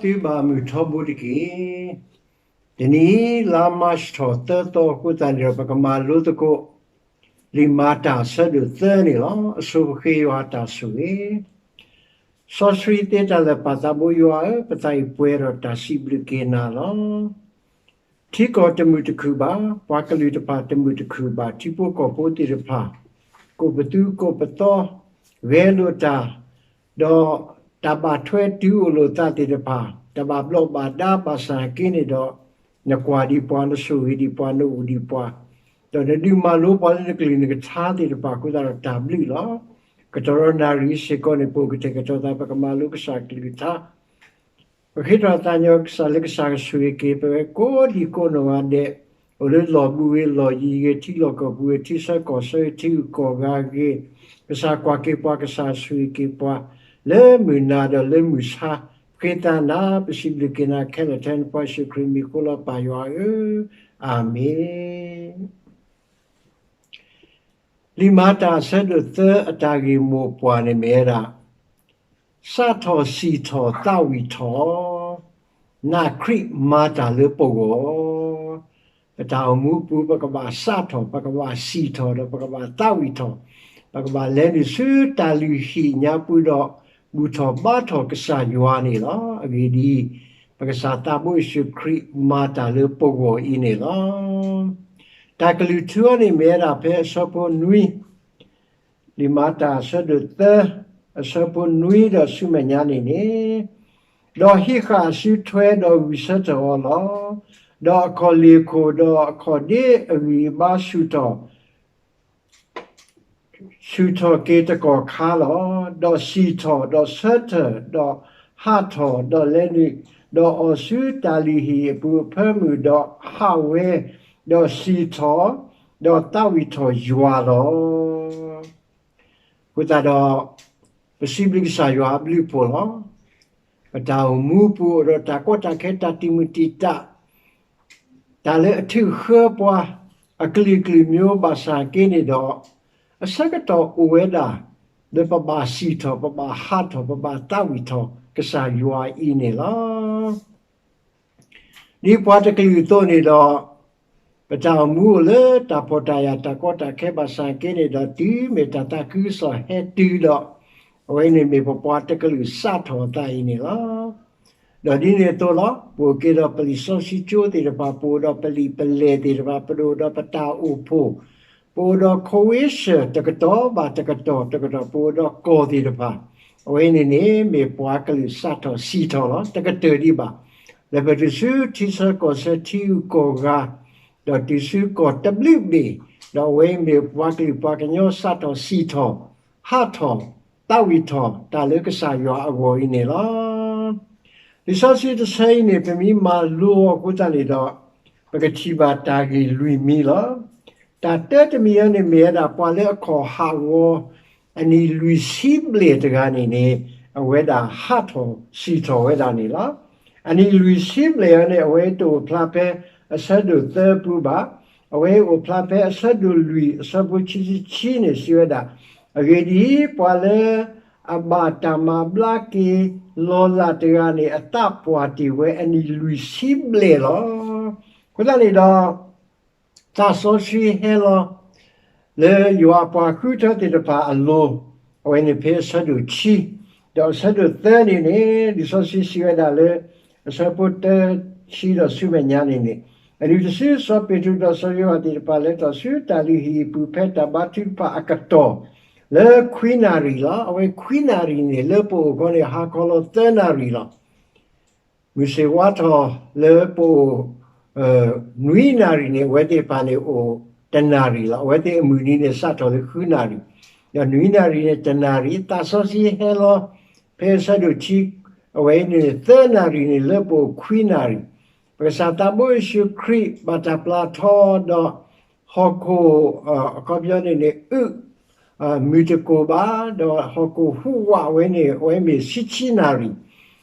သုဘၣ်မုၢ်ထီဘိတက့ၢ်. တနံၤအံၤ လါမၢ်ၡးထီၣ်သၢသီအဃိသတးန့ၣ်ဒီး ပကမၤလိသကိး လံာ်မၤတၢ်အဆၢဒိၣ်သၢန့ၣ်လီၤ. အဆိပဃ့ယွၤအတၢ်ဆိၣ်ဂ့ၤ. စီဆှံသ့တၢ်လၢာ်ပၢ်သးဘိယွၤဧၢ, ပသးအံၤပှဲၤဒီးတၢ်စံးဘျုးက့ၤနၤလီၤ. ထံကီၢ်တမုာ်တခုၣ်ဘၣ်, ပှၤကလုာ်တဖၣ်တမုာ်တခုၣ်ဘၣ်, ထံဖိကီၢ်ဖိသ့ၣ်တဖၣ် ကိးပသူကိးပသီ ဂဲၤလိာ်တၢ်, ဒီးတၢ်ဘၣ်ထွဲတုၤအိၣ်လိာ်သးသ့ၣ်တဖၣ် တဘၣ်ဘျီးဘၣ်ဒါဘၣ်ဆၣ်က့န့ၣ်ဒီး နကွၢ်ဒံးပှၤ, နဆိၣ်ဂ့ၤဒံးပှၤ, နအိၣ်ဒံးပှၤ, ဒီးနဒုးမၤလိပှၤလၢနကလုၢ်နကထါသ့ၣ်တဖၣ်အဃိသတးဒီးတၢ်ဘျုးလီၤ. ကတီၢ်ဒီးနၣ်ရံၣ်စ့ၢ်ကီးန့ၣ် ပအိၣ်ကတဲာ်ကတီၤသး ပကမၤလိကစၢ်ကလုၢ်ကထါ ပဃ့ထီၣ်သးညီကစၢ်လၢကစၢ်ကဆိၣ်ဂ့ၤက့ၤပဝဲကိးဒံးကိးနီၢ်ဂၤဒဲး, အိၣ်လၢလီၢ်ဘူးဂ့ၤ လီၢ်ယံၤဂ့ၤ, ထံလီၢ်ကီၢ်ပူၤဂ့ၤ, ထံဆၢကီၢ်ဆၢဂ့ၤ, ထံဂုၤကီၢ်ဂၤဂ့ၤ, ကစၢ်ကွၢ်က့ၤပှၤ, ကစၢ်ဆိၣ်ဂ့ၤက့ၤပှၤ လၢမုၢ်နၤဒီးလၢမုၢ်ဆါ, ပဃ့သးနၤ, ပစံးဘျုးက့ၤနၤခဲလၢာ်ထဲနဖိယ့ၣ်ၡူးခရံာ်မံၤဃိလီၤ ပၢ်ယွၤဧၢ, အၤမ့ၣ်. လံာ်မၤတၢ်အဆၢဒိၣ်သၢအတၢ်ဂ့ၢ်မိၢ်ပှၢ်န့ၣ်မ့ၢ်ဝဲဒၣ် စးထီၣ်စံၣ်ထီၣ်သးဝံၣ်ထီၣ်, နာ်ခရံာ်မၤတၢ်လၢပဂီၢ်. ပတၢ်အိၣ်မူပူၤ ပကဘၣ်စးထီၣ်, ပကဘၣ်စံၣ်ထီၣ်, ဒီးပကဘၣ်သးဝံၣ်ထီၣ်, ပကဘၣ်လဲၤနုာ်ဆူတၢ်လုၢ်ဟံၣ်ညါပူၤဒီး ဘူၣ်ထီၣ်ဘါထီၣ်ကစၢ်ယွၤန့ၣ်လီၤ. အဂ့ၢ်ဒ်အံၤ, ပကစၢ်သးဘိယ့ၣ်ၡူးခရံာ်မၤတၢ်လၢပဂီၢ်အံၤန့ၣ်လီၤ. တၢ်ကလုၢ်ထူအီၤန့ၣ်မ့ၢ်ဝဲဒၣ်ဖဲအဆၢဖိနွံ, လံာ်မၤတၢ်အဆၢဒိၣ်သၢ, အဆၢဖိနွံဒီးဆူမဲာ်ညါန့ၣ်န့ၣ်, ဒီးဟံးဃာ်အစုထွဲဒီးဂုာ်ဆၢထၢၣ်အီၤလီၤ. ဒီးအခီၣ်လ့ၣ်ခိၣ်ဒီးအခီၣ်ဒ့အဂံၢ်အဘါဆူၣ်ထီၣ် ဆူၣ်ထီၣ်က့ၤတကီၢ်ခါလီၤ. ဒီးစံၣ်ထီၣ်, ဒီးဆၢထၢၣ်, ဒီးဟးထီၣ်, ဒီးလဲၤနုာ်, ဒီးအီၣ်ဆူတၢ်လုၢ်ဟံၣ်အပူၤအဖၢမုၢ်, ဒီးဟးဝဲ, ဒီးစံၣ်ထီၣ်, ဒီးသးဝံၣ်ထီၣ်ယွၤလီၤ. အဃိသတးဒီး ပစံးဘျုးကစၢ်ယွၤအဘျုးအဖှိၣ်လီၤ. ပတၢ်အိၣ်မူပူၤအိၣ်ဒီးတၢ်ကီတၢ်ခဲ တၢ်တံာ်မုၢ်တံာ်တာ် တၢ်လၢအထုးဃၢပှၤ အကလုာ်ကလုာ်မံၤဘၣ်ဆၣ်က့န့ၣ်ဒီး အဆၢကတီၢ်အိၣ်ဝဲဒၣ် လၢပဘၣ်စံၣ်ထီၣ် ပဘၣ်ဟးထီၣ် ပဘၣ်သးဝံၣ်ထီၣ်ကစၢ်ယွၤအံၤန့ၣ်လီၤ. ဒ်ပှၤတကလုာ်အသိးန့ၣ်ဒီး ပတၢ်အိၣ်မူအိၣ်လၢတၢ်ဖှီၣ်တၢ်ယာ်တၢ်ကီတၢ်ခဲဘၣ်ဆၣ်က့န့ၣ်ဒီး တုၤမ့ၢ်တၢ်သးခုကစီၣ်ဟဲတုၤဒီး အဝဲန့ၣ်မ့ၢ်ပပှၤတကလုာ်စးထီၣ်အသးအံၤန့ၣ်လီၤ. ဒီးဒ်န့ၣ်အသိးလီၤ. ပအိၣ်က့ၤဒီးပလံာ်စီဆှံကၠိသ့ၣ်တဖၣ်, ပအိၣ်ဒီးပလံာ်ပလဲၢ်သ့ၣ်တဖၣ်, ပဒိၣ်ဒီးပတၢ်အိၣ်ဖှိၣ်, ပအိၣ်ဒီး convention တကတီၢ်ဘၣ်တကတီၢ်တကတီၢ်, ပအိၣ်ဒီးကီၢ်သ့ၣ်တဖၣ်, အဝဲန့ၣ်န့ၣ် မ့ၢ်ပှၤကလုာ်စးထီၣ်စံၣ်ထီၣ်လီၤ. တကတၢၢ်ဒံးဘၣ်. လၢပတုၤဆူထံဆၢကီၢ်ဆၢ ထံဂုၤကီၢ်ဂၤ, ဒီးတုၤဆူကီၢ်တဘျုးဘ့ၣ်, ဒီးအဝဲမ့ၢ်ပှၤကလုာ်ပှၤကညီစးထီၣ်စံၣ်ထီၣ် ဟးထီၣ် သးဝံၣ်ထီၣ်တၢ်လၢကစၢ်ယွၤအဂီၢ်အံၤန့ၣ်လီၤ. လံာ်စီဆှံတဆၢအံၤန့ၣ် ပမ့ၢ်မၤလိအီၤအဃိသတးန့ၣ်ဒီး ပကထံၣ်ဘၣ်တၢ်ဂ့ၢ်လွံၢ်မံၤလီၤ. တၢ်တၢတမံၤအံၤန့ၣ်မ့ၢ်ဝဲဒၣ် ပှၤလၢအခီၣ်ဟးဂီၤ အနံၣ်လွံၢ်ဆံဘျဲၣ်တဂၤန့ၣ်န့ၣ် အဝဲဒၣ်ဟးထီၣ်စံၣ်ထီၣ်ဝဲဒၣ်န့ၣ်လီၤ. အနံၣ်လွံၢ်ဆံဘျဲၣ်အံၤန့ၣ် အဝဲတအိၣ်ဖျါဖဲအဆၢဒိၣ်သၢပူၤဘၣ်. အဝဲအိၣ်ဖျါဖဲအဆၢဒိၣ်လွံၢ် အဆၢဖိခံဆံခံန့ၣ် စံးဝဲဒၣ်, အဂ့ၢ်ဒ်အံၤ, ပှၤလၢအဘၣ်တၢ်မၤဘျါက့ၤလီၤလးတဂၤန့ၣ် အသးပှၢ်တ့ၢ်ဝဲအနံၣ်လွံၢ်ဆံဘျဲၣ်လီၤ. အဃိသတးန့ၣ်ဒီး သးစီဆှံဟဲလီၤ လၢယွၤအပှၤဃုထၢသ့ၣ်တဖၣ်အလိၤ, အဝဲန့ၣ်ဖဲအဆၢဒိၣ်ခံ, ဒီးအဆၢဒိၣ်သၢန့ၣ်န့ၣ် လံာ်စီဆှံစံးဝဲဒၣ်လၢ အဆၢဖိတၢ ခံဒီးဆူမဲာ်ညါန့ၣ်န့ၣ်, အနုၤတစု စီၤပ့းတရူးဒီးစီၤယိၤဟၣ်သ့ၣ်တဖၣ်လဲၤထီၣ်ဆူတၢ်လုၢ်ဟံၣ်အပူၤ ဖဲတၢ်ဘါထုကဖၣ်အကတီၢ် လၢခွံနၣ်ရံၣ်လီၤ. အဝဲခွံနၣ်ရံၣ်န့ၣ် လၢပအိၣ်ခီန့ၣ် ဟါခီလီၤသၢနၣ်ရံၣ်လီၤ. မုၢ်ဆ့ၣ်ဝါထီၣ်လၢပအိၣ် နွံနၣ်ရံၣ်န့ၣ် အဝဲသ့ၣ်တဖၣ်န့ၣ်အိၣ်တနၣ်ရံၣ်လီၤ. အဝဲသ့ၣ်အမုၢ်နံၤန့ၣ် စးထီၣ်လၢဃုနၣ်ရံၣ်, ဒီးနွံနၣ်ရံၣ်န့ၣ် တနၣ်ရံၣ်, သးစီဆှံဟဲလီၤ ဖဲအဆၢဒိၣ်ခံ, အဝဲအံၤန့ၣ် သၢနၣ်ရံၣ်န့ၣ် လၢပအိၣ်ခွံနၣ်ရံၣ်, ပကစၢ်သးဘိယ့ၣ်ၡူးခရံာ် ဘၣ်တၢ်ပျၢ်ထီဒီး ဟီၣ်ခိၣ် အခီပညီန့ၣ်န့ၣ် အုၣ် မုၢ်တကိၢ်ဘၣ်, ဒီးဟီၣ်ခိၣ်ဟူးဝးဝဲန့ၣ် အဝဲမ့ၢ်ဆံဆံနၣ်ရံၣ်, ဒီး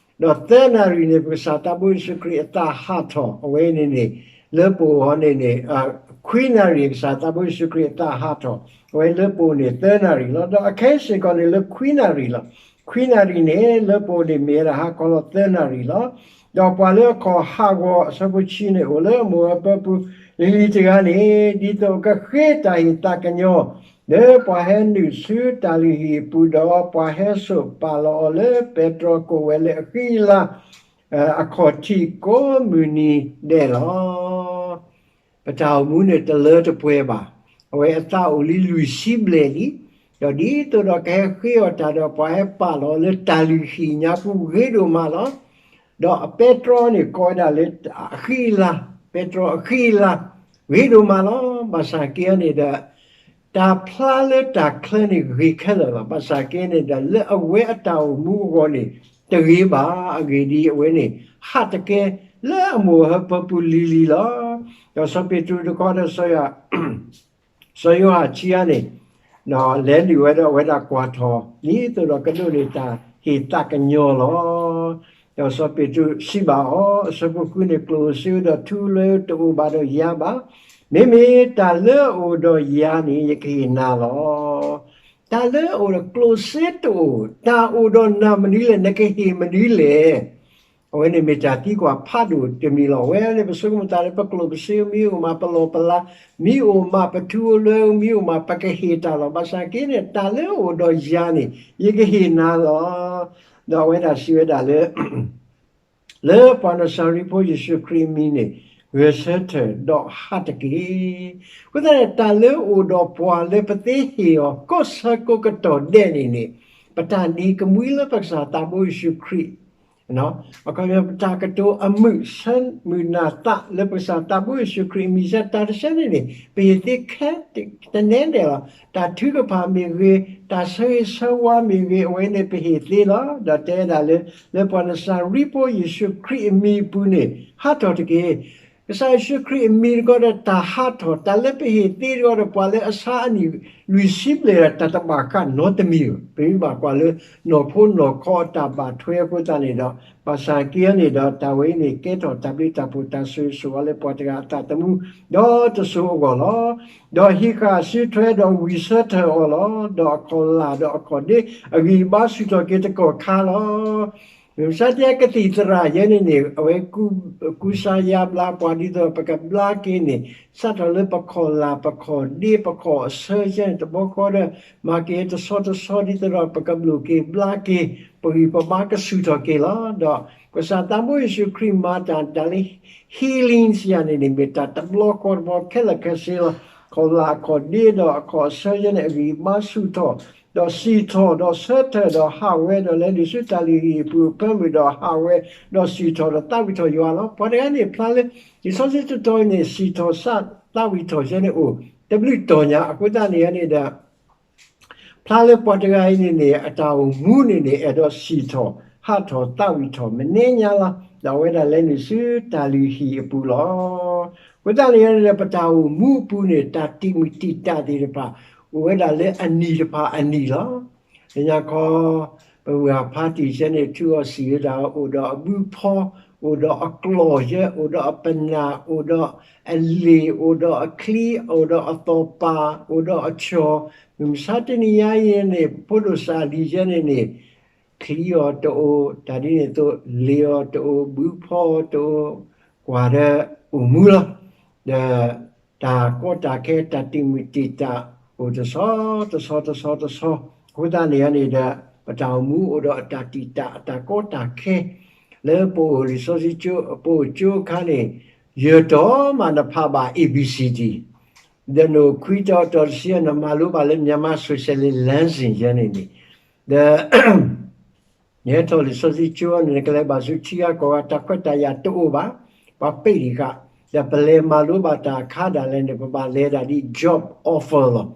သၢနၣ်ရံၣ်န့ၣ် ပကစၢ်သးဘိယ့ၣ်ၡူးခရံာ်အသးဟးထီၣ် အဝဲန့ၣ်န့ၣ် လၢပအိၣ်အီၤန့ၣ်န့ၣ် ခွံနၣ်ရံၣ် ကစၢ်သးဘိယ့ၣ်ၡူးခရံာ်အသးဟးထီၣ် အဝဲလၢပအိၣ်န့ၣ်သၢနၣ်ရံၣ်လီၤ. ဒီးအခဲအံၤစ့ၢ်ကီးန့ၣ် လၢခွံနၣ်ရံၣ်လီၤ. ခွံနၣ်ရံၣ်န့ၣ် လၢပအိၣ်န့ၣ်မ့ၢ်ဝဲဒၣ်ဟါခီလီၤသၢနၣ်ရံၣ်လီၤ. ဒီးပှၤလၢအခီၣ်ဟးဂီၤ အဆၢဖိဆံန့ၣ် အိၣ်လၢအမိၢ်အပၢပူၤလံၤလံၤတဂၤန့ၣ် ဒ်သိးကဃ့တၢ်ဟ့ၣ်သးကညီၤ လၢပှၤဟဲနုာ်ဆူတၢ်လုၢ်ဟံၣ်အပူၤဒီး ပှၤဟဲစိာ်ပာ်လီၤအီၤလၢပဲတြီကိးဝဲလၢအဃံအလၤ အခီၣ်ထံးကိးမုၢ်နံၤဒဲးလီၤ. ပတၢ်အိၣ်မူန့ၣ်တလၢတပှဲၤဘၣ်. အဝဲအသးအိၣ်လံလွံၢ်ဆံဘျဲၣ်လံ. ဒီးဒ်သိးဒီးကဟဲဃ့အီၣ်တၢ်ဒီးပှၤဟဲပာ်လီၤလၢတၢ်လုၢ်ဟံၣ်ညါပူၤဂ့ၤဒိၣ်မးလီၤ. ဒီးအပဲတြီန့ၣ်ကိးဝဲဒၣ်လၢအဃံအလၤ, ပဲတြီအဃံအလၤ ဂ့ၤဒိၣ်မးလီၤ. ဘၣ်ဆၣ်က့န့ၣ်ဒီး တၢ်ဖျါလၢတၢ်ချၢန့ၣ်ဂ့ၤခဲလၢာ်လီၤ. ဘၣ်ဆၣ်က့န့ၣ်ဒီး လၢအဝဲအတၢ်အိၣ်မူအဂီၢ်န့ၣ် တဂ့ၤဘၣ်. အဂ့ၢ်ဒ်အံၤ, အဝဲန့ၣ် ဟးတကဲ လၢအမိၢ်အပၢပူၤလံၤလံၤလီၤ. ဒီးစီၤပ့းတရူးတခီဒီး စီၤယိၤဟၣ်ဆံးအါန့ၣ် ဒီးလဲၤနုာ်ဝဲဒီးအဝဲဒၣ်ကွၢ်ထီၣ် ဒ်သိးဒီးကဒိးန့ၢ်တၢ်ဟ့ၣ်သးကညီၤလီၤ. ဒီးစီၤပ့းတရူးစံးဘၣ်အီၤ, အဆၢဖိဃုန့ၣ်, ကျိၣ်စ့ဒီးထူလွဲတအိၣ်ဘၣ်ဒီးယၤဘၣ်. မ့မ့ၢ်တၢ်လၢအအိၣ်ဒီးယၤန့ၣ် ယကဟ့ၣ်နၤလီၤ. တၢ်လၢအအိၣ်ဒီးကျိၣ်စ့တအိၣ်, တၢ်အိၣ်ဒီးနၤမနုၤလဲၣ်, နကဟ့ၣ်မနုၤလဲၣ်. အဝဲန့ၣ်မ့ၢ်တၢ်သံကွၢ်ဖးဒိၣ်တမံၤလီၤ. အဝဲန့ၣ် ပဆိကမိၣ်သးလၢပကျိၣ်ပစ့မ့ၢ်အိၣ်မး, ပလီၢ်ပလၤမ့ၢ်အိၣ်မး, ပထူအိၣ်လွဲမ့ၢ်အိၣ်မး, ပကဟ့ၣ်တၢ်လီၤ. ဘၣ်ဆၣ်က့န့ၣ် တၢ်လၢအအိၣ်ဒီးယၤန့ၣ် ယကဟ့ၣ်နၤလီၤ. ဒီးအဝဲဒၣ်စံးဝဲဒၣ်လၢ လၢပှၤနစၤရ့းဖိယ့ၣ်ၡူးခရံာ်အမံၤန့ၣ် ဂဲၤဆၢထၢၣ်ဒီးဟးတက့ၢ်. အဃိသတးန့ၣ် တၢ်လၢအအိၣ်ဒီးပှၤလၢပသ့ဟ့ၣ်အီၤ ကိးဆၢကိးကတီၢ်ဒဲးန့ၣ်န့ၣ် ပတၢ်နံၤကမှံလၢပကစၢ်သးဘိယ့ၣ်ၡူးခရံာ် အခီပညီ ပတၢ်ကတိၤအမုာ်ဆၢမုာ်နၢ်သးလၢပကစၢ်သးဘိယ့ၣ်ၡူးခရံာ်အမံၤ တၢ်တဆၢန့ၣ်န့ၣ် ပဟ့ၣ်သ့ခဲတနဲဒဲးလီၤ. တၢ်ထုကဖၣ်မ့ၢ်ဂ့ၤ, တၢ်ဆၢဂ့ၤဆၢဝါမ့ၢ်ဂ့ၤ, အဝဲန့ၣ်ပဟ့ၣ်သ့လီၤ. ဒီးတဲဒၣ်လၢ လၢပှၤနစၤရ့းဖိယ့ၣ်ၡူးခရံာ်အမံၤအပူၤန့ၣ် ဟးထီၣ်တက့ၢ်. ကစၢ်ယ့ၣ်ၡူးခရံာ်အမံၤတခီဒီးတၢ်ဟးထီၣ်, တၢ်လၢပဟ့ၣ်သ့တခီဒီး ပှၤလၢအဆါအနံၣ်လွံၢ်ဆံဘျဲၣ်ဒီး တၢ်တဘၣ်ဃးနီတမံၤဘၣ်. ပမ့ၢ်ဘၣ်ကွၢ်လၢနီၢ်ခိနီၢ်ခီအတၢ်ဘၣ်ထွဲအဃိသတးန့ၣ်ဒီး ဘၣ်ဆၣ်က့န့ၣ်ဒီး တၢ်ဝဲအံၤန့ၣ် ကဲထီၣ်တၢ်ဘျုးတၢ်ဖှိၣ်တၢ်ဆိၣ်ဂ့ၤဆိၣ်ဝါလၢပှၤတဂၤအသးသမူ ဒီးတစိၤအဂီၢ်လီၤ. ဒီးဟံးဃာ်စုထွဲဒီးဝံၢ်ဆၢထၢၣ်အီၤလီၤ. ဒီးအခီၣ်လာ်ဒီးအခီၣ်ဒ့ အဂံၢ်အဘါဆူၣ်ထီၣ်က့ၤတကီၢ်ခါလီၤ. မုၢ်မဆါတနံၤအံၤ ကသံၣ်သရၣ်ယဲန့ၣ်န့ၣ် အဝဲကူစါယါဘျါပှၤဒ်သိးပကဘျါက့ၤန့ၣ် စးထီၣ်လၢပခီၣ်လာ် ပခီၣ်ဒ့ ပခီၣ်အဆၢယဲန့ၣ် တဘျီဃီဒီး မၤက့ၤတဆီတဆီဒ်သိးဒီး ပကဘျိၣ်က့ၤဘျါက့ၤ ပဂံၢ်ပဘါကဆူၣ်ထီၣ်က့ၤလီၤ. ဒီးပကစၢ်သးဘိယ့ၣ်ၡူးခရံာ်မၤတၢ် တၢ်လၢ healing စံးယၤန့ၣ်န့ၣ် မ့ၢ်တၢ်တဘျီဃီတဘျီခဲလၢာ်ခဲဆ့လီၤ. ခီၣ်လာ်ခီၣ်ဒ့ဒီးအခီၣ်အဆၢယဲန့ၣ် အဂံၢ်အဘါဆူၣ်ထီၣ် ဒီးစံၣ်ထီၣ်ဒီးဆၢထၢၣ်ဒီးဟးဝဲဒီးလဲၤနုာ်ဆူတၢ်လုၢ်ဟံၣ်အပူၤအဖၢမုၢ်ဒီးဟးဝဲ ဒီးစံၣ်ထီၣ်ဒီးသးဝံၣ်ထီၣ်ယွၤလီၤ. ပှၤတဂၤန့ၣ်ဖျါလၢ လံာ်စီဆှံတတီၤအံၤန့ၣ် စံၣ်ထီၣ်သးဝံၣ်ထီၣ်ယဲန့ၣ်အိၣ် တဘျုးတီၤညါအဃိသတးန့ၣ်န့ၣ်ဒီး ဖျါလၢပှၤတဂၤအံၤန့ၣ်န့ၣ် အတၢ်အိၣ်မူန့ၣ်န့ၣ် အဲၣ်ဒိးစံၣ်ထီၣ် ဟးထီၣ်သးဝံၣ်ထီၣ်မနုၤညါလီၤ. ဒီးအဝဲဒၣ်လဲၤနုာ်ဆူတၢ်လုၢ်ဟံၣ်အပူၤလီၤ. အဃိသတးန့ၣ်န့ၣ် ပတၢ်အိၣ်မူအပူၤန့ၣ် တၢ်တံာ်မုၢ်တံာ်တာ်သ့ၣ်တဖၣ် အိၣ်ဝဲဒၣ်လၢအနံၣ်တဖၣ်အနံၣ်လီၤ. လၢညါခီ ပဝဲၢ်ဖါတံၢ်ယဲန့ၣ် ထုးအီၤစံၣ်ဝဲဒၣ် အိၣ်ဒီးအဘုဖီ အိၣ်ဒီးအကျီၢ်ယဲ အိၣ်ဒီးအပနၢ် အိၣ်ဒီးအလ့ၣ် အိၣ်ဒီးအချံ အိၣ်ဒီးအသီၣ်ပာ် အိၣ်ဒီးအဆီၣ် မုၢ်မဆါတနံၤညါအံၤန့ၣ် ဖိဒိၣ်စၢ်လံၤယဲန့ၣ်န့ၣ် ချံအီၤတအိၣ် တၢ်ဒ်န့ၣ်အသိး လ့ၣ်အီၤတအိၣ် ဘုဖီအီၤတအိၣ် ကွၢ်ဒီးအိၣ်မူလီၤ. ဒီးတၢ်ကီတၢ်ခဲ တၢ်တံာ်မုၢ်တံာ်တာ် အိၣ်တဆီတဆီတဆီတဆီ အဃိသတးန့ၣ်န့ၣ်ဒီး ပတၢ်အိၣ်မူအိၣ်ဒီးအတၢ်တံာ်တာ် အတၢ်ကီတၢ်ခဲ လၢပအိၣ်လံာ်စီဆှံကၠိ ပအိၣ်ကၠိအခါန့ၣ် ယဲၢ်တီၤမးနဖးဘၣ် A B C D ဒီးနအိၣ်ခွံတီၤတီၤတဆံ နမၤလိဘၣ်လၢ မြန်မာ့ဆိုရှယ်လစ်လမ်းစဉ် ယဲန့ၣ်န့ၣ် ဒီး နဟဲထီၣ်လံာ်စီဆှံကၠိန့ၣ် နကလဲၤဘၣ်ဆူထံဂၤကီၢ်ဂၤ တၢ်ခွဲးတၢ်ယာ်တအိၣ်ဘၣ်. ပှၤပ့ၢ်ဒံးဃာ် ဒီးပလဲၤမၤလိဘၣ်တၢ်အခါဒၣ်လဲာ်န့ၣ် ပဘၣ်လဲၤဒၣ်ဒ် job offer လီၤ.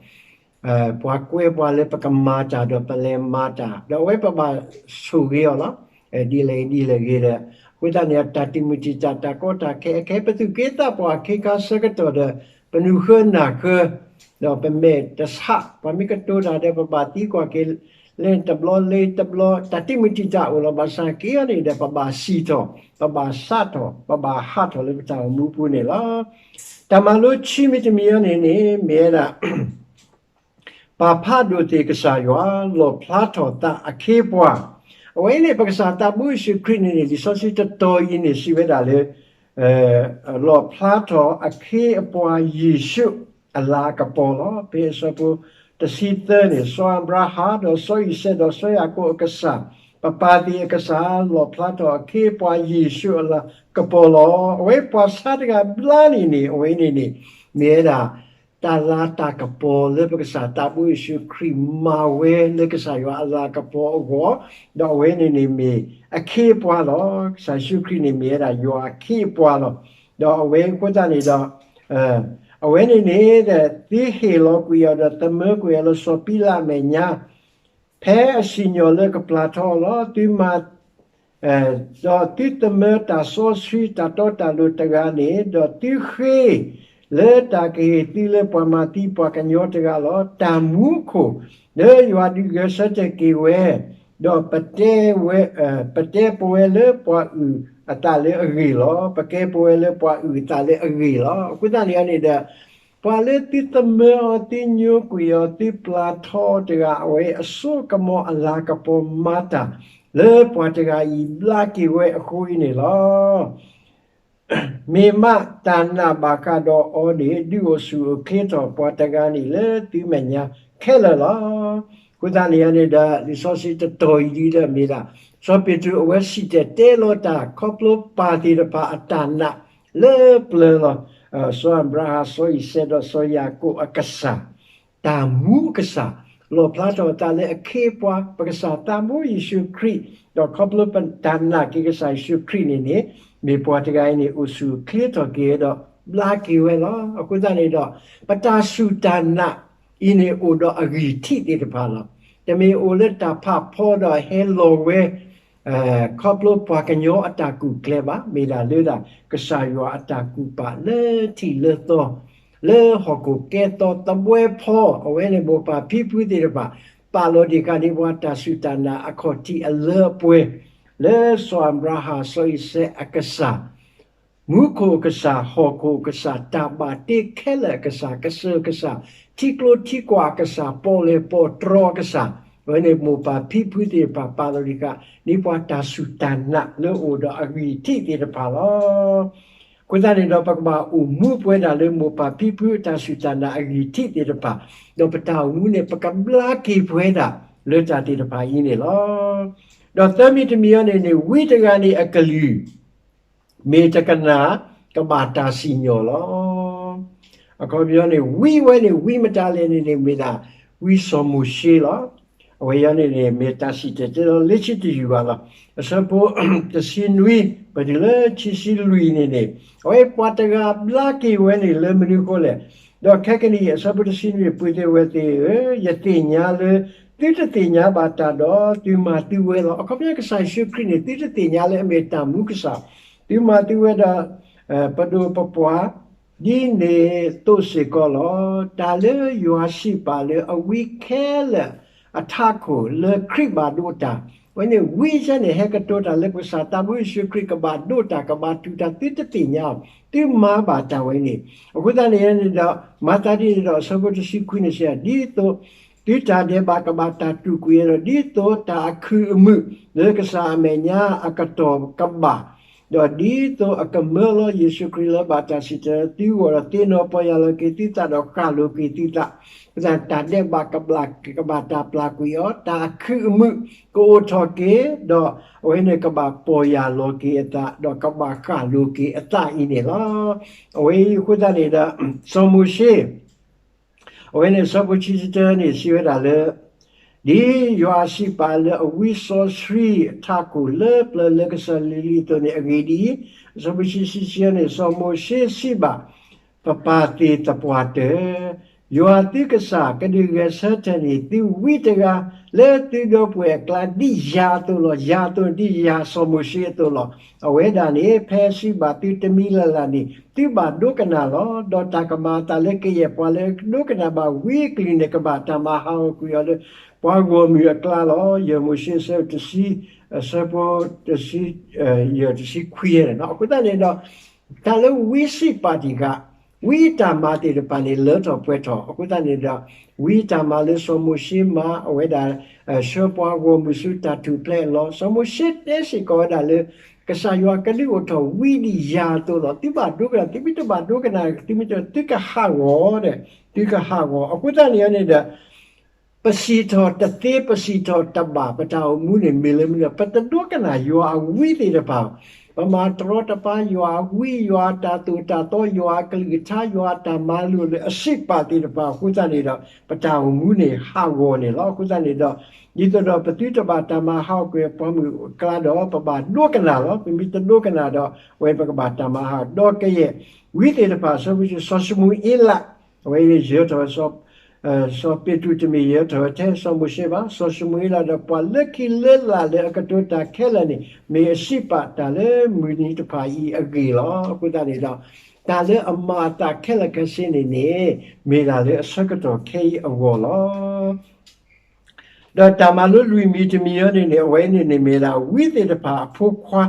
ပှၤကွဲပှၤလၢပကမၤတၢ်ဒီးပလဲၤမၤတၢ် ဒီးအဝဲပဘၣ်ဆိၣ်ဂ့ၤအီၤလီၤ. ဒ်လဲၣ်ဂ့ၤဒ်လဲၣ်ဂ့ၤဒီး အဃိသတးန့ၣ် တၢ်တံာ်မုၢ်တံာ်တာ် တၢ်ကီတၢ်ခဲ အခဲပသူၣ်က့သးပှၢ်ခ့ခါဆၢကတီၢ်ဒီး ပနုာ်ဃၢနၢ်ဃၢ ဒီးပမဲာ်တဆး ပှၤမ့ၢ်ကတိၤတၢ်ဒီး ပဘၣ်သံကွၢ်က့ၤ လၢတဘျီလၢတဘျီ တၢ်တံာ်မုၢ်တံာ်တာ်အိၣ်လီၤ. ဘၣ်ဆၣ်က့အံၤန့ၣ်ဒီး ပဘၣ်စံၣ်ထီၣ် ပဘၣ်စးထီၣ် ပဘၣ်ဟးထီၣ်လၢပတၢ်အိၣ်မူပူၤန့ၣ်လီၤ. တၢ်မၤလိခံမံၤတမံၤအံၤန့ၣ်န့ၣ် မ့ၢ်ဝဲဒၣ် ပာ်ဖးဒိၣ်သ့ၣ်ကစၢ်ယွၤ, လီၣ်ဖျါထီၣ်သးအခ့အပှၤ. အဝဲအံၤန့ၣ် ပကစၢ်သးဘိယ့ၣ်ၡူးခရံာ်န့ၣ်န့ၣ် လံာ်စီဆှံတတီၤအံၤန့ၣ် စံးဝဲဒၣ်လၢ လီၣ်ဖျါထီၣ်အခ့အပှၤယ့ၣ်ၡူးအလၤကပီၤလီၤ. ဖဲအဆၢဖိတဆံသၢန့ၣ် စီၤအၤဘြၤဟၣ် ဒီးစီၤအံၤစဲး ဒီးစီၤယၤကိာ်အကစၢ်, ပပၢ်သ့ၣ်အကစၢ် လီၣ်ဖျါထီၣ်အခ့အပှၤယ့ၣ်ၡူးအလၤကပီၤလီၤ. အဝဲပှၤဆါတဂၤဘျါန့ၣ်န့ၣ် အဝဲန့ၣ်န့ၣ် မ့ၢ်ဝဲဒၣ် တၢ်လၤတၢ်ကပီၤလၢပကစၢ်သးဘိယ့ၣ်ၡူးခရံာ်မၤဝဲလၢကစၢ်ယွၤအလၤကပီၤအဂီၢ်, ဒီးအဝဲန့ၣ်န့ၣ်မ့ၢ်အခ့အပှၤလီၤ. ကစၢ်ယ့ၣ်ၡူးခရံာ်န့ၣ်မ့ၢ်ဝဲဒၣ်ယွၤအခ့အပှၤလီၤ. ဒီးအဝဲအဃိသတးန့ၣ်ဒီး အဝဲန့ၣ်န့ၣ် သုဟ့ၣ်လီၤကွံာ်အီၤဒီးသမၢကွံာ်အီၤလၢစီၤပံလးအမဲာ်ညါ ဖဲအစံၣ်ညီၣ်လၢကပျၢ်ထီအီၤလီၤ. သုမၤ ဒီးသုသမၢတၢ်စီဆှံတၢ်တီတၢ်လိၤတဂၤန့ၣ်, ဒီးသုဃ့လၢတၢ်ကဟ့ၣ်သုလၢပှၤမၤသံပှၤကညီတဂၤလီၤ. တၢ်မူခိၣ်လၢယွၤဒုးဂဲၤဆၢထၢၣ်က့ၤဝဲ, ဒီးပတဲဝဲ, ပတဲပဝဲလၢပှၤအုၣ်အသးလၢအဂ့ၢ်လီၤ. ပကဲပဝဲလၢပှၤအုၣ်အသးလၢအဂ့ၢ်လီၤ. အဃိသတးန့ၣ်န့ၣ်ဒီး ပှၤလၢသုသမၢအီၤ သုညိကွံာ်အီၤ သုပျၢ်ထီအီၤတဂၤ အဝဲအစိကမီၤအလၤကပီၤမၤတၢ် လၢပှၤတဂၤအံၤဘျါက့ၤဝဲအဃိအံၤန့ၣ်လီၤ. မ့ၢ်မးတၢ်နာ်ဘၣ်ဃးဒီးအီၤန့ၣ် ဒုးအိၣ်ဆူၣ်အိၣ်ချ့ထီၣ်ပှၤတဂၤန့ၣ် လၢသုမဲာ်ညါခဲလၢာ်လီၤ. အဃိသတးန့ၣ်န့ၣ်ဒီး လံာ်စီဆှံတတီၤအံၤဒ်ဒီးမ့ၢ်ဒၣ် စီၤပ့းတရူးအဝဲစံၣ်တဲၤတဲလီၤတၢ်ခီဖျိပၢ်သ့ၣ်တဖၣ်အတၢ်နာ်လၢပျၢၤလီၤ. စီၤအၤဘြၤဟၣ် စီၤအံၤစဲး ဒီးစီၤယၤကိာ်အကစၢ် တၢ်မူအကစၢ် လီၣ်ဖျါထီၣ်အသးလၢအခ့အပှၤ ပကစၢ်သးဘိယ့ၣ်ၡူးခရံာ် ဒီးခီဖျိပတၢ်နာ်က့ၤကစၢ်ယ့ၣ်ၡူးခရံာ်န့ၣ်န့ၣ် မ့ၢ်ပှၤတဂၤအံၤန့ၣ် အိၣ်ဆူၣ်အိၣ်ချ့ထီၣ်က့ၤဒီးဘျါက့ၤဝဲလီၤ. အဃိသတးန့ၣ်ဒီး ပတၢ်စူၢ်တၢ်နာ်အံၤန့ၣ် အိၣ်ဒီးအဂံၢ်ထံးသ့ၣ်တဖၣ်လီၤ. တမ့ၢ်အိၣ်လၢတၢ်ဖးဖီဒီးဟဲလီၤဝဲ ခီဖျိပှၤကညီအတၢ်ကူၣ်ကျဲဘၣ်, မ့ၢ်ဒၣ်လၢဒၣ်ကစၢ်ယွၤအတၢ်ကူၣ်ပာ်လၢထံးလၢသီ လၢဟီၣ်ခိၣ်ကဲသီသဘှဲဖီ အဝဲန့ၣ်မိၢ်ပၢ်ဖံဖုသ့ၣ်တဖၣ် ပာ်လီၤဒံးဃာ်န့ၢ်ပှၤတၢ်စူၢ်တၢ်နာ်အခီၣ်ထံးအလၢအပှဲၤ လၢစီၤအၤဘြၤဟၣ် စီၤအံၤစဲးအကစၢ် မူခိၣ်အကစၢ်, ဟီၣ်ခိၣ်အကစၢ်, တၢ်ဘၣ်တ့ခဲလၢာ်အကစၢ်, ကစၢၢ်ကစၢ်, ထံကျိထံကွၢ်အကစၢ်, ပီၣ်လဲၣ်ပီၣ်တြီအကစၢ်, အဝဲန့ၣ်မိၢ်ပၢ်ဖံဖုသ့ၣ်တဖၣ် ပာ်လီၤဒံးဃာ်န့ၢ်ပှၤတၢ်စူၢ်တၢ်နာ်လၢအအိၣ်ဒီးအဂံၢ်ထံးသ့ၣ်တဖၣ်လီၤ. အဃိသတးန့ၣ်ဒီး ပကဘၣ်အိၣ်မူပဝဲဒၣ်လၢမိၢ်ပၢ်ဖံဖုအတၢ်စူၢ်တၢ်နာ်အဂံၢ်ထံးသ့ၣ်တဖၣ်, ဒီးပတၢ်အိၣ်မူန့ၣ် ပကဘျါက့ၤပဝဲဒၣ်လၢတၢ်သ့ၣ်တဖၣ်အံၤန့ၣ်လီၤ. ဒီးသၢမံၤတမံၤအံၤန့ၣ်န့ၣ် ဝံတဂၤန့ၣ်အကလုၢ် မ့ၢ်တကနၣ် ကဘၣ်တၢ်စံၣ်ညီၣ်လီၤ. အခီပညီန့ၣ် ဝံဝဲန့ၣ် ဝံမတၤလဲၣ်န့ၣ်န့ၣ် မ့ၢ်ဒၣ်ဝံစီၤမိၤၡ့လီၤ. အဝဲအံၤန့ၣ်န့ၣ် မ့ၢ်တၢ်စံၣ်တဲၤတဲလီၤလၢခံတယုၢ်ဘၣ်လီၤ. အဆၢဖိတဆံနွံ ပတုၤလၢခံဆံလွံၢ်န့ၣ်န့ၣ် အဝဲပှၤတဂၤဘျါက့ၤဝဲန့ၣ်လၢမနုၤအဃိလဲၣ်. ဒီးခဲကနံၣ်အံၤ အဆၢဖိတဆံနွံ ပုၢ်သ့ၣ်ဝဲၢ်သ့ၣ်ဧၢ, ယသ့ၣ်ညါလၢ သုတသ့ၣ်ညါဘၣ်တၢ်ဒီး သုမၤသုဝဲလီၤ. အခီပညီကစၢ်ယ့ၣ်ၡူးခရံာ်န့ၣ် သုတသ့ၣ်ညါလၢအမ့ၢ်တၢ်မူကစၢ်, သုမၤသုဝဲဒီး ပဒိၣ်ပပှၢ် ဒ်န့ၣ်သိးစ့ၢ်ကီးလီၤ. တၢ်လၢယွၤစံးပာ်လၢအဝံခဲလၢာ်အထးခိၣ်လၢခရံာ်ဘၣ်ဒိးတၢ်, အဝဲန့ၣ်ဝံကဲန့ၣ် ဟဲကတိၤတၢ်လၢပကစၢ်သးဘိယ့ၣ်ၡူးခရံာ်ကဘၣ်ဒိးတၢ် ကဘၣ်တူၢ်တၢ် သုတသ့ၣ်ညါအီၤ, သုမၤဘၣ်တၢ်ဝဲန့ၣ်. အဃိသတးန့ၣ်န့ၣ်ဒီး မၤသးဒ်န့ၣ်ဒီး အဆၢဖိတဆံခွံန့ၣ်စံး ဒ်သိး သုတၢ်ဒဲးဘးကဘၣ်တၢ်တူၢ်ကွံာ်ဒီး ဒ်သိးတၢ်အခုၣ်အမုာ်လၢကစၢ်အမဲာ်ညါအကတီၢ်ကဘၣ် ဒီးဒ်သိးအကမၢလီၤယ့ၣ်ၡူးခရံာ်လၢဘၣ်တၢ်စံၣ်တဲၤတဲလီၤသုဂီၢ်ဒီး သ့ၣ်နီၣ်ပီၢ်ယၢ်လီၤက့ၤသုသးဒီးဃၣ်လိၤက့ၤသုသး, တၢ်ဒဲးဘးကဘၣ်တၢ်ပျၢ်ကွံာ်အီၤ, တၢ်အခုၣ်အမုာ်ကအိၣ်ထီၣ်က့ၤ, ဒီးအဝဲန့ၣ်ကဘၣ်ပီၢ်ယၢ်လီၤက့ၤအသး ဒီးကဘၣ်ဃၣ်လိၤက့ၤအသးအံၤန့ၣ်လီၤ. အဝဲအံၤအဃိသတးန့ၣ်ဒီး စီၤမိၤၡ့ အဝဲန့ၣ်အဆၢဖိခံဆံတၢန့ၣ် စံးဝဲဒၣ်လၢ ဒ်ယွၤစံးပာ်လၢအဝံစီဆှံအထးခိၣ်လၢပျၢၤလၢကစၢၢ်လံၤလံၤအသိးန့ၣ် အဂ့ၢ်ဒ်အံၤ, အဆၢဖိခံဆံခံန့ၣ် စီၤမိၤၡ့စံးဘၣ် ပပၢ်သ့ၣ်သပှၢ်တၢၢ်, ယွၤသုကစၢ်ကဒုးဂဲၤဆၢထၢၣ်န့ၢ်သုဝံတဂၤ လၢသုဒီပုၢ်ဝဲၢ်အကျါဒ်ယၤအသိးလီၤ. ယၤအသိးန့ၣ်ဒ်ယၤစီၤမိၤၡ့အသိးလီၤ. အဝဲဒၣ်န့ၣ် ဖဲစံးဘၣ်သုတမံၤလၢ်လၢ်န့ၣ် သုဘၣ်ဒိကနၣ်လီၤ. ဒီးတၢ်ကမၤအသးလၢကယဲၢ်ပှၤလၢဒိကနၣ်ဘၣ်ဝံအကလုၢ်န့ၣ် ကဘၣ်တၢ်မၤဟးဂီၤကွံာ်အီၤလၢ ပှၤဂီၢ်မုၢ်အကျါလီၤ. ယဲၢ်မိၤၡ့အဆၢတဆံ, အဆၢဖိတဆံ, ယဲၢ်တဆံခွံန့ၣ်လီၤ. အဃိသတးန့ၣ်ဒီး တၢ်လၢဝံစံးပာ်တံၢ်ဃာ် ဝံအတၢ်မၤသ့ၣ်တဖၣ်န့ၣ် လၢထီၣ်ပှဲၤထီၣ်. အဃိသတးန့ၣ်ဒီး ဝံအတၢ်မၤလၢစီၤမိၤၡ့မၤ အဝဲဒၣ် ဆှၢပှၤဂီၢ်မုၢ်ဆူတၢ်ထူၣ်ဖျဲးအလီၢ်, စီၤမိၤၡ့တဲစ့ၢ်ကီးဝဲဒၣ်လၢ ကစၢ်ယွၤကဒုးအိၣ်ထီၣ်ဝံဒ်ယၤအသိးလီၤ. သုဘၣ်ဒိကနၣ်, သုမ့ၢ်တဘၣ်ဒိကနၣ်, သုမ့ၢ်တ, သုကဟးဂီၤဒီး သုကဟးဂီၤ. အဃိသတးန့ၣ်န့ၣ်ဒီး ပစံးထီၣ်တသ့ ပစံးထီၣ်တဘၣ် ပတၢ်အိၣ်မူန့ၣ်မ့ၢ်လၢမနုၤလဲၣ်, ပတဒိကနၣ်ယွၤအဝံသ့ၣ်တဖၣ်, ပမၤတရီတပါယွၤအဝံ, ယွၤအတၢ်သိၣ်တၢ်သီ, ယွၤအကလုၢ်ကထါ, ယွၤအတၢ်မၤလိာ်လၢအစံးပာ်သ့ၣ်တဖၣ်အဃိသတးန့ၣ်ဒီး ပတၢ်အိၣ်မူန့ၣ်ဟးဂီၤန့ၣ်လီၤ. အဃိသတးန့ၣ်ဒီး ဒ်သိးဒီးပသုတဘၣ်တၢ်မၤဟးဂီၤကွံာ်ပှၤမုၣ်အကျါဒီး ပဘၣ်ဒိကနၣ်လီၤ. ပမ့ၢ်တဒိကနၣ်ဒီး အဝဲပကဘၣ်တၢ်မၤဟးဂီၤ ဒီးကယဲၢ်ဝံသ့ၣ်တဖၣ် စီၤမိၤၡ့, စီၤၡမူၤအ့လး အဝဲယၢၤထီၣ်ဝဲ စီၤပ့းတရူး တမ့ၢ်ယၢၤထီၣ်ဝဲထဲစီၤမိၤၡ့ဘၣ်, စီၤၡမူၤအ့လးဒီး ပှၤလၢခံလၢလာ်လၢအကတိၤတၢ်ခဲလၢာ်န့ၣ် မ့ၢ်အစံးပာ်တၢ်လၢမုၢ်နံၤတဖၣ်အံၤအဂ့ၢ်လီၤ. အဃိသတးန့ၣ်ဒီး တၢ်လၢအမၤအသးခဲလၢာ်ခဲဆ့န့ၣ်န့ၣ် မ့ၢ်ဒၣ်လၢအဆၢကတီၢ်ခဲအံၤအဂီၢ်လီၤ. ဒီးတၢ်မၤလိလွံၢ်မံၤတမံၤအံၤန့ၣ်န့ၣ် အဝဲန့ၣ်န့ၣ် မ့ၢ်ဒၣ်ဝံသ့ၣ်တဖၣ်အဖိခွါ,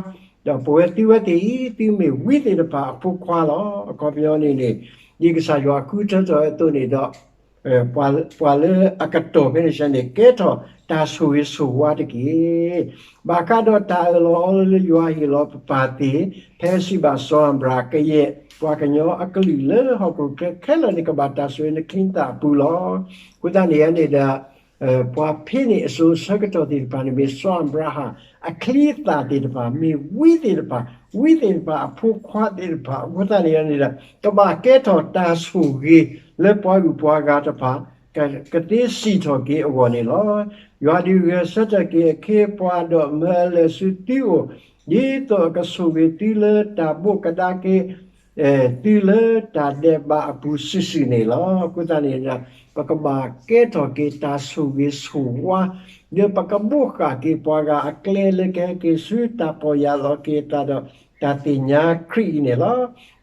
ဒီးပဝဲသုဝဲသ့ၣ်အံၤ သုမ့ၢ်ဝံသ့ၣ်တဖၣ်အဖိခွါလီၤ. အခီပညီန့ၣ်န့ၣ် ဒ်ကစၢ်ယွၤဃုထၢထီၣ်အသိးန့ၣ်ဒီး ပှၤလၢအကတီၢ်ဖဲန့ၣ်ဆၢန့ၣ် ကဲထီၣ်တၢ်ဆိၣ်ဂ့ၤဆိၣ်ဝါတက့ၢ်. ဘၣ်ဃးဒီးတၢ်အၢၣ်လီၤအီလီၤလၢယွၤဟ့ၣ်လီၤပပၢ်သ့ၣ် ဖဲစံးဘၣ်စီၤအၤဘြၤဟၣ် ကယဲၢ် ပှၤကညီအကလုာ်လၢဟီၣ်ခိၣ်ချၢခဲလၢာ်န့ၣ် ကဘၣ်တၢ်ဆိၣ်ဂ့ၤနချံနသၣ်အပူၤလီၤ. အဃိသတးန့ၣ်န့ၣ်ဒီး ပှၤဖဲန့ၣ်အစိၤဆၢကတီၢ်သ့ၣ်တဖၣ်န့ၣ် မ့ၢ်စီၤအၤဘြၤဟၣ် အချံအသၣ်သ့ၣ်တဖၣ် မ့ၢ်ဝံသ့ၣ်တဖၣ်, ဝံသ့ၣ်တဖၣ်အဖိခွါသ့ၣ်တဖၣ် အဃိသတးန့ၣ်န့ၣ်ဒီး ကဘၣ်ကဲထီၣ်တၢ်ဆိၣ်ဂ့ၤလၢပှၤဂုၤပှၤဂၤတဖၣ် ကသ့စံးထီၣ်က့ၤအဂီၢ်န့ၣ်လီၤ. ယွၤဒုးဂဲၤဆၢထၢၣ်က့ၤအခ့အပှၤဒီးမၢအလၢာ်ဆူသုအိၣ် ဒ်သိးအကဆိၣ်ဂ့ၤသုလၢတၢ်ဘိးကဒါက့ၤ သုလၢတၢ်ဒဲးဘးအပူၤစုာ်စုာ်န့ၣ်လီၤ. အဃိသတးန့ၣ်ဒီး ပကဘၣ်ကဲထီၣ်က့ၤတၢ်ဆိၣ်ဂ့ၤဆိၣ်ဝါ ဒီးပကဘိးဃာ်က့ၤပှၤဂၤအကျဲလၢကဟဲက့ၤဆူတၢ်ပီၢ်ယၢ်လီၤက့ၤအသးဒီး တၢ်သ့ၣ်ညါခရံာ်အံၤန့ၣ်လီၤ.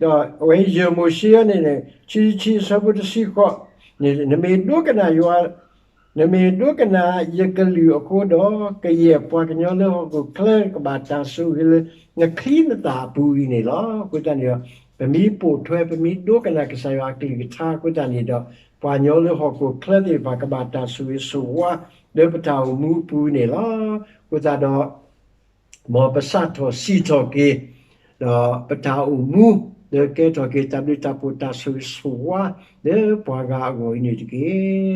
ဒီးအဝဲယဲၢ်မိၤၡ့အံၤန့ၣ်န့ၣ် ဆံဆံဆၢဖိတဆံဃိးန့ၣ် နမ့ၢ်ဒိကနၣ်ယွၤ နမ့ၢ်ဒိကနၣ်ယကလုၢ်အဃိဒီး ကယဲၢ်ပှၤကညီလၢဟီၣ်ခိၣ်ချၢကဘၣ်တၢ်ဆိၣ်ဂ့ၤလၢ နချံနသၣ်အပူၤအံၤန့ၣ်လီၤ. အဃိသတးန့ၣ်ဒီး ပမ့ၢ်ပိာ်ထွဲ ပမ့ၢ်ဒိကနၣ်ကစၢ်ယွၤအကလုၢ်ကထါအဃိသတးန့ၣ်ဒီး ပှၤကညီလၢဟီၣ်ခိၣ်ချၢသ့ၣ်တဖၣ်ကဘၣ်တၢ်ဆိၣ်ဂ့ၤဆိၣ်ဝါ လၢပတၢ်အိၣ်မူအပူၤန့ၣ်လီၤ. အဃိသတးဒီး မ်ပစးထီၣ်စံးထီၣ်က့ၤ ဒီးပတၢ်အိၣ်မူ လၢကဲထီၣ်က့ၤတၢ်ဘျုးတၢ်ဖှိၣ်တၢ်ဆိၣ်ဂ့ၤဆိၣ်ဝါ လၢပှၤဂၤအဂီၢ်အံၤန့ၣ်တက့ၢ်.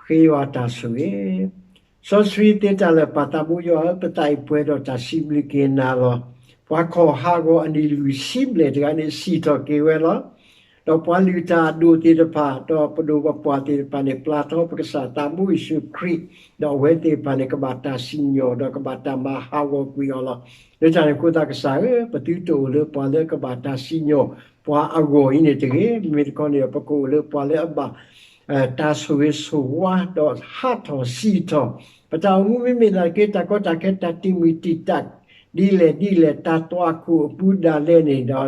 ဃ့ယွၤတၢ်ဆိၣ်ဂ့ၤ စီဆှံသ့တၢ်လၢာ် ပၢ်သးဘိယွၤဧၢ, ပသးအံၤပှဲၤဒီးတၢ်စံးဘျုးက့ၤနၤလီၤ. ပှၤခီၣ်ဟးဂီၤအနံၣ်လွံၢ်ဆံဘျဲၣ်တဂၤန့ၣ် စံးထီၣ်က့ၤဝဲလီၤ. ဒီးပှၤလုၢ်တၢ်အဒိၣ်သ့ၣ်တဖၣ် ဒီးပဒိၣ်ပပှၢ်သ့ၣ်တဖၣ်န့ၣ် ပျၢ်ထီပကစၢ်သးဘိယ့ၣ်ၡူးခရံာ်, ဒီးအဝဲသ့ၣ်တဖၣ်န့ၣ် ကဘၣ်တၢ်စံၣ်ညီၣ် ဒီးကဘၣ်တၢ်မၤဟးဂီၤကွံာ်အီၤလီၤ. လၢတၢ်န့ၣ်အဃိသတးကစၢ်ဧၢ, ပသုတအိၣ်လၢပှၤလၢကဘၣ်တၢ်စံၣ်ညီၣ်ပှၤအဂီၢ်အံၤန့ၣ်တဂ့ၤ. မ့မ့ၢ်တခီန့ၣ်ဒီး ပကအိၣ်လၢပှၤလၢအဘၣ် တၢ်ဆိၣ်ဂ့ၤဆိၣ်ဝါ ဒီးဟးထီၣ်စံၣ်ထီၣ် ပတၢ်အိၣ်မူမ့မ့ၢ်ဒၣ်က့ၤ တၢ်ကီတၢ်ခဲ တၢ်တံာ်မုၢ်တံာ်တာ် ဒ်လဲၣ်ဒ်လဲၣ် တၢ်သွၣ်ခိၣ်အပူၤဒၣ်လဲာ်န့ၣ်ဒီး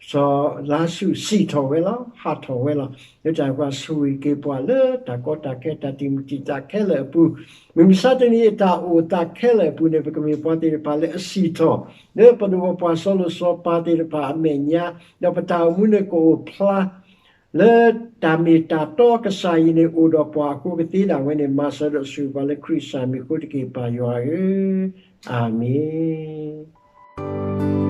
စီၤလါစရူးစံၣ်ထီၣ်ဝဲလီၤ, ဟးထီၣ်ဝဲလီၤ. လၢတၢ်န့ၣ်အဃိ ဆိၣ်ဂ့ၤက့ၤပှၤလၢတၢ်ကီတၢ်ခဲ တၢ်တံာ်မုၢ်တံာ်တာ်ခဲလၢာ်အပူၤ, မုၢ်မဆါတနံၤအတၢ်အိၣ်သးခဲလၢာ်အပူၤန့ၣ် ပကမ့ၢ်ပှၤသ့ၣ်တဖၣ်လၢအစံၣ်ထီၣ် လၢပဒိၣ်ပပှၢ်စီၤလိၤစီၤပၤသ့ၣ်တဖၣ်အမဲာ်ညါ, ဒီးပတၢ်အိၣ်မူန့ၣ်ကအိၣ်ဖျါ လၢတၢ်မ့ၢ်တၢ်တီကစၢ်အံၤန့ၣ် အိၣ်ဒီးပှၤအဃိကသ့ဒၣ်ဝဲန့ၣ် မၤစၢၤဒီးဆိၣ်ဂ့ၤပှၤလၢခရံာ်ကစၢ်မံၤအဃိတက့ၢ် ပၢ်ယွၤဧၢ, အၤမ့ၣ်.